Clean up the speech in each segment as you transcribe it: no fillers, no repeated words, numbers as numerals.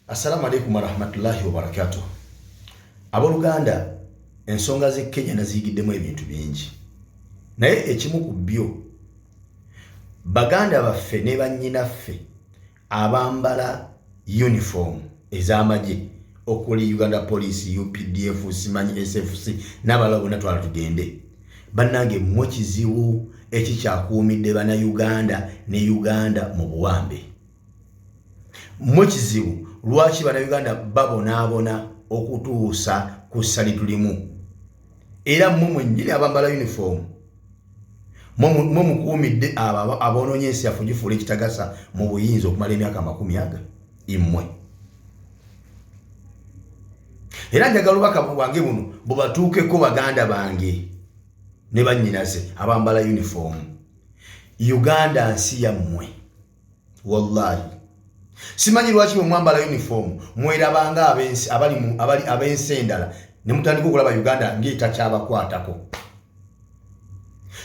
Assalamu alaikum warahmatullahi wabarakatuh. Abooluganda, ensonga z'e Kenya naziyigiddemu ebintu bingi, naye ekimu ku byo, baganda baffe ne bannyinaffe abambala uniform ez'amagye okuli Uganda Police, UPDF, simanyi SFC n'abalala bonna, twala tugende. Bannange, mmwe kizibu ekikyakuumidde Bannayuganda ne Uganda mu buwambe. Mmwe kizibu lwaki Bannayuganda babonaabona okutuusa ku ssali tulimu. Era mmwe mwennyini abambala uniform, mwe mukuumidde abo aboononye ensi yaffe gifuula ekitagasa mu buyinza okumala emyaka 20 aga immwe. Era njagala obubaka bwange buno bubatuukeko, baganda bange ne bannyinaze abambala uniform. Uganda nsi yammwe, wallahi. Simanyi lwaki bwe mwambala uniform mwerabanga abali ab'ensi endala ne mutandika okulaba Uganda ng'etakyabakwatako.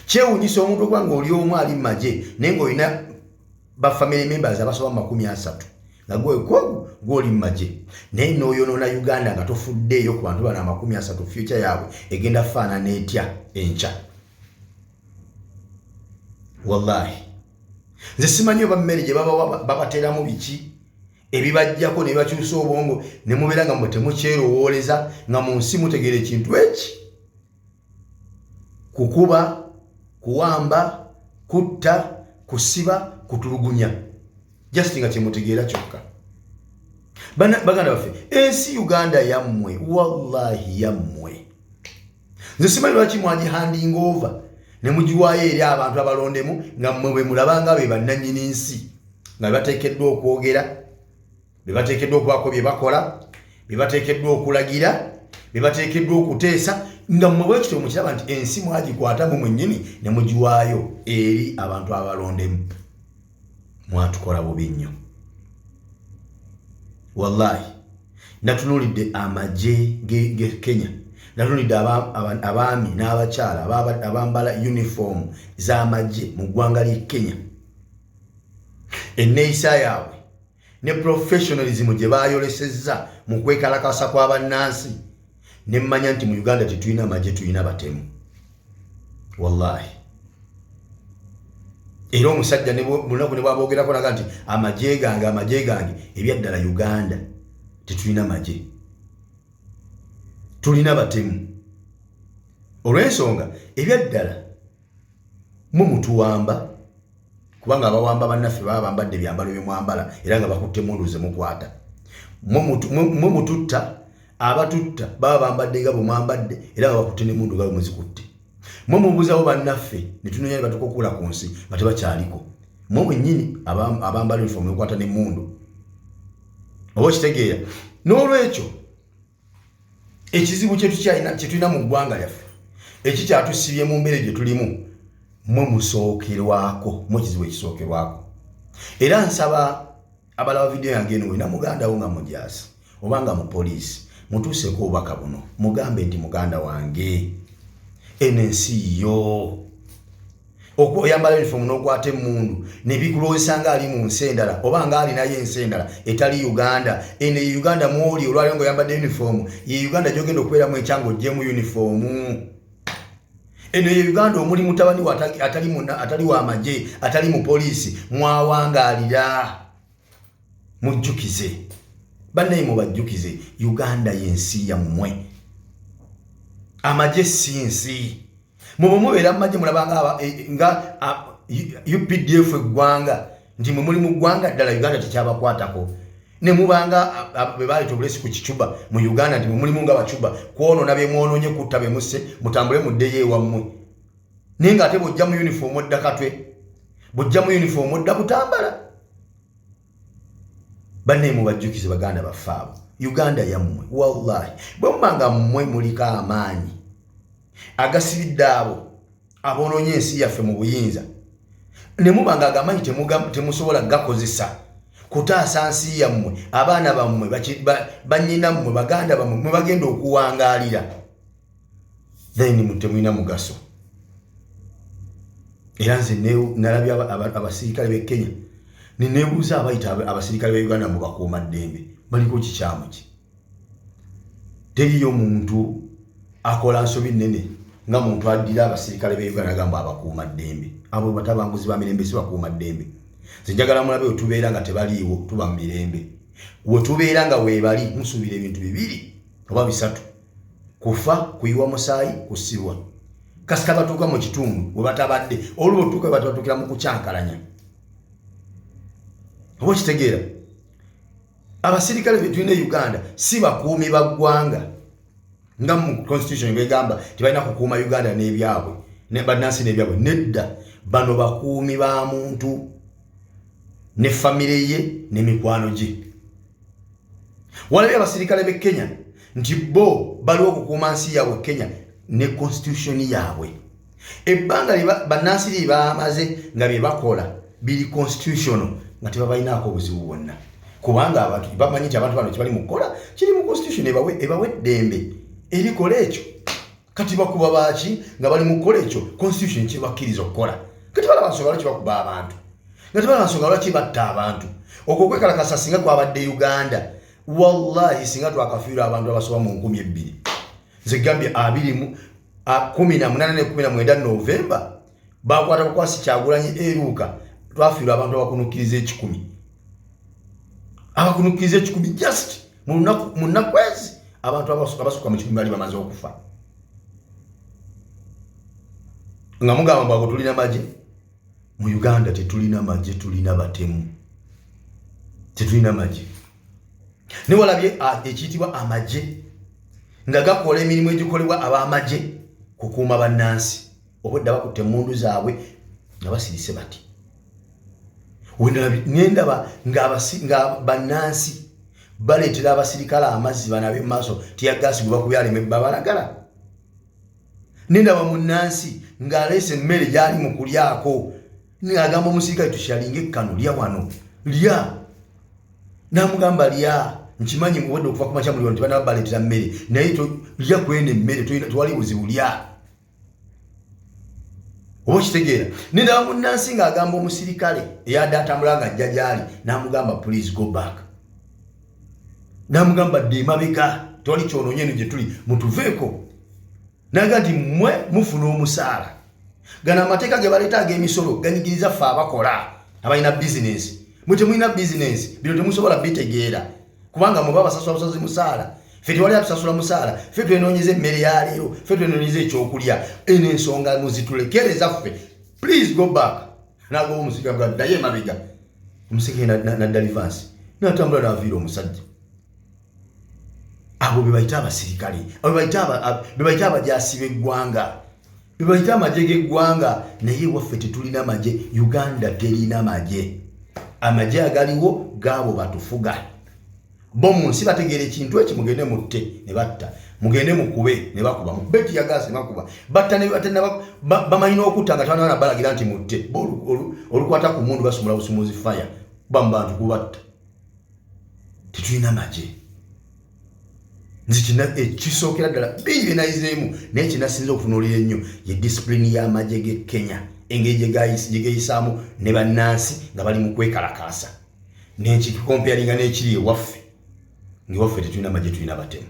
Kyewuunyisa omuntu okuba ng'oli omu ali mu magye naye ng'olina ba family members abasoba mu 30 nga gwe gwoli mu magye, naye n'oyonoona Uganda nga tofuddeeyo ku bantu bano 30, future yaabwe egenda faanana etya enkya? Wallahi, nze simanyi oba mmere gye babawa babateeramu biki ebibajjako ne bakyusa obwongo ne mubeera nga mwe temukyerowooleza, nga mu nsi mutegeera ekintu eki kukuba, kuwamba, kutta, kusiba, kutulugunya, just nga kyemutegeera kyokka. Baganda baffe, ensi Uganda yammwe, wallahi yammwe. Nze simanyi lwaki mwagihandinga over ne mugiwaayo eri abantu abalondemu, nga mmwe bwe mulabanga be bannannyini nsi, nga bebateekeddwa okwogera, be bateekeddwa okubaako bye bakola, be bateekeddwa okulagira, be bateekeddwa okuteesa, nga mmwe bwe kityo mukiraba nti ensi mwagikwatamu mwennyini ne mugiwaayo eri abantu abalondemu. Mwatukola bubi nnyo, wallahi. Natunuulidde amagye ge Kenya, natunuulidde abaami n'abakyala abambala uniform z'amagye mu ggwanga ly'e Kenya, enneeyisa yaabwe ne professionalism gye baayolesezza mu kwekalakasa kw'abannansi, ne mmanya nti mu Uganda tetulina magye, tulina batemu, wallahi. Era omusajja lunaku ne bwaboogerako naga nti amagye gange, amagye gange. Ebyaddala Uganda tetulina magye, tulina batemu, olw'ensonga ebyaddala mu mutuwamba, kubanga abawamba bannaffe baba bambadde ebyambalo bye mwambala era nga bakutte mundu ze mukwata. Mwe mututta, abatutta baba bambadde nga bwe mwambadde era nga bakutte nemundu nga bwe muzikutte. Mwe mubuzawo bannaffe ne tunoonya ne batukukuula ku nsi nga tebakyaliko. Mwe mwennyini abambala uniform nekwata n'emmundu, oba okitegeera? N'olwekyo ekizibu kyetulina mu ggwanga lyaffe ekikyatusibye mu mbeera gye tulimu, mwe musookerwako, mwe kizibu ekisookerwako. Era nsaba abalaba vidiyo yange eno, olina muganda wo nga mujaasi oba nga mu poliisi, mutuuseeko obubaka buno, mugambe nti muganda wange, eno ensi yo. Oyambala uniform n'okwata emmundu ne bikulowoozesa nga ali mu nsi endala oba nga alinayo ensi endala etali Uganda. Eno ye Uganda mwoli olwaliro ng'oyambadde uniform, ye Uganda gy'ogenda okubeeramu enkya ng'oggyemu uniform. Eno ye Uganda omuli mutabani atali wa magye, atali mu poliisi, mwawangaalira. Mujjukize bannaye, mubajjukize, Uganda yensi yammwe, amagye si nsi. Mwe mubeera mumagye mulaba nga UPDF eggwanga, nti mwe muli mu ggwanga ddala, Uganda tekyabakwatako. Ne mubanga be baleeta obulesi ku Kicuba mu Uganda, nti mwe mulimu nga Bacuba kwonoona bye mwonoonye, kutta be musse, mutambule muddeyo ewammwe. Naye ng'ate bw'ojja mu uniform odda Katwe, bw'ojja mu uniform odda Butambala. Bannaye, mubajjukize baganda baffe abo, Uganda yammwe, wallahi. Bwe muba nga mmwe muliko amaanyi agasibidde abo aboonoonye ensi yaffe mu buyinza, ne muba nga agamanyi temusobola gakozesa kutaasa nsi yammwe, abaana bammwe, bannyinammwe, baganda bammwe mwe bagenda okuwangaalira, then temulina mugaso. Era nze nalabye abasirikale b'e Kenya. Neneebuuza abayita abasirikale ba Uganda mu bakuuma ddembe baliko kikyamu ki? Teriyo muntu akola nsobi nnene nga muntu addira abasirikale ba Uganda agamba abakuuma ddembe. Abo batabanguzi ba mirembe, si bakuuma ddembe. Nze njagala mulabe, wetubeera nga tebaliiwo tuba mu mirembe, wetubeera nga weebali musuubira ebintu bibiri oba bisatu: kufa, kuyiwa musaayi, kusibwa. Kasita batuuka mu kitundu we batabadde, oluba otuuka we batatuukira mu kukyankalanya. Oba okitegeera, abasirikale betulina e Uganda si bakuumi ba ggwanga nga mu constitution begamba tebalina kukuuma Uganda n'ebyabwe, bannansi n'ebyabwe. Nedda, bano bakuumi ba muntu ne famire ye n'emikwano gye. Walabye abasirikale b'e Kenya nti bo baliwo okukuuma nsi yaabwe Kenya ne constitution yaabwe. Ebbanga bannansi lye bamaze nga bye bakola biri constitutional, nga tebabalinaako obuzibu bwonna, kubanga abantu bamanyi nti abantu bano kibali mu kukola kiri mu constitution ebawe eddembe erikola ekyo. Kati bakuba baaki nga bali mu kukola ekyo constitution kyebakkiriza okukola? Kati balaba nsonga lwaki bakuba abantu, nga tebalaba nsonga lwaki batta abantu. Okwo okwekalakasa singa kwabadde Uganda, wallahi singa twakafiirwa abantu abasoba mu 2000. Nze gambye 2018 ne 19 Novemba bakwata bukwasi Kyagulanyi eruuka, twafiirwa abantu abakunukkiriza 100, abakunukkiriza 100. Just mu nnaku ezi abantu abasukka mu 100 bali bamaze okufa. Nga mugamba mbwago tulina magye mu Uganda. Tetulina magye, tulina batemu, tetulina magye. Newalabye ekiyitibwa amagye nga gakola emirimu egikolebwa ab'amagye, kukuuma bannansi. Obwedda bakutte emundu zaabwe nga basirise bati. Nendaba nga bannansi baleetera abasirikale amazzi banabe mumaaso, tear gas gwe bakubyalema babalagala. Nendaba munnansi ng'aleese emmere gyali mu kulyako, ng'agamba omusirikale, "Tukyalinga ekkano, lya wano, lya." Namugamba, "Lya, nkimanyi muwedde okuva ku makya muli wano, tebanaba baleetera mmere, naye lya kweno emmere, tewali buzibu, lya." Oba okitegeera, nendaba munnansi ng'agamba omusirikale eyadde atambula nga ajja gyali, n'amugamba, "Please go back." N'amugamba, "Dde emabega, tewali kyonoonye eno gye tuli, mutuveeko." Naga nti mmwe mufuna omusaala, gano amateeka ge baleeta ag'emisolo ganyigiriza ffe abakola, abalina bizinesi. Mwe temulina bizinesi, bino temusobola bitegeera, kubanga mwe babasasula busazi musaala, ffe tewali atusasula musaala. Ffe twenoonyeza emmere ya leero, ffe twenoonyeza ekyokulya. Eno ensonga muzitulekereza ffe, please go back. Nagoba omusirikale, ddayo emabega. Omusirikale nadda reverse, natambula naviira omusajja. Abo bebayita abasirikale, abo bebayita abajasi b'eggwanga, bebayita amagye g'eggwanga. Naye waffe tetulina magye, Uganda terina magye. Amagye agaliwo gaabo batufuga bo mu nsi. Bategeera ekintu eki, mugende mutte ne batta, mugende mukube ne bakuba, mukube tear gas ne bakuba, batta ne bamanyi n'okutta nga tebanaba balagira nti mutte. Bo olukwata ku mundu basumula busumuzi, fire kuba mu bantu kubatta. Tetulina magye. Nze ekisookera ddala bingi byenayizeemu, naye kinasinza okutunuulira ennyo ye disipulini y'amagye g'e Kenya, engeri gye geeyisaamu ne bannansi nga bali mu kwekalakaasa, nekikompeyalinga n'ekiri ewaffe, ngaewaffe tetulina magye, tulina batemu.